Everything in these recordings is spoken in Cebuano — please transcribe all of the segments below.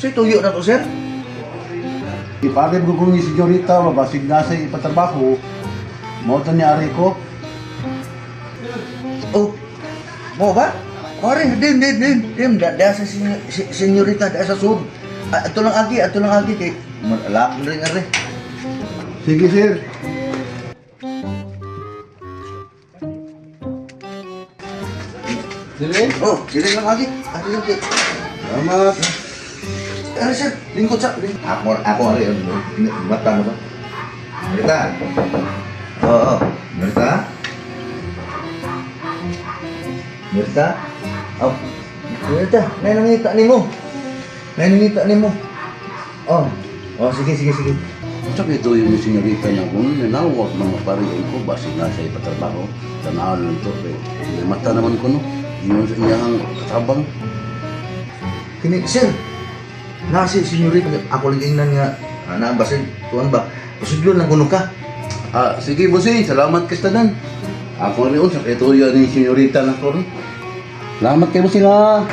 Sa tuyo na to, sir. Ipagid ko kung ni senyorita, mabasig na sa ipatrabaho. Mao to ni ari ko. Oh, mo ba? Ore, dim, dim, dim, dim. Da sa senyorita, da sa sud. Ah, ato lang agi kay malak rin ari. Sige, sir. Sige. Oh, sige lang agi. Agi lang kay. Salamat. Ari sir, lingkod sa. Ako, ako ari mata mo to. Narita. Oo, oh, Narita. Narita. Oh, Narita, nay nangita nimo. Nay nangita nimo. Oh. Oh, sige, sige, sige. Sa ito yung senyorita na kung nanawag mga pariyan ko, basig na sa ipatrabaho. Tanaw lang ito. Kay may mata naman ko, no? Yun sa iyang katabang. Kini, sir. Nasi, senyorita, ako lang ingnan nga, ana, basin, tuan ba? Pasidlo lang kuno ka. Ah, sige, bossing. Salamat kay tanan. Ako rin, sa ito yun ni senyorita na ko rin. Salamat kay bossing, ha.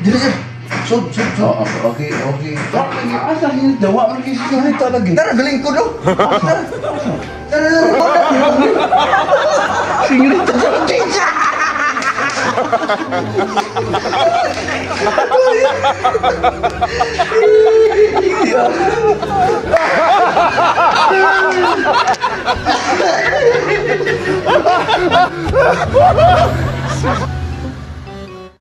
Dili, sir. Sud, sud, sud. Oh, okay, okay. Asa yun? Dawa man kay senyorita lagi. Tara, galing ko, no? Tara, tara, tara. Senyorita sa tisa!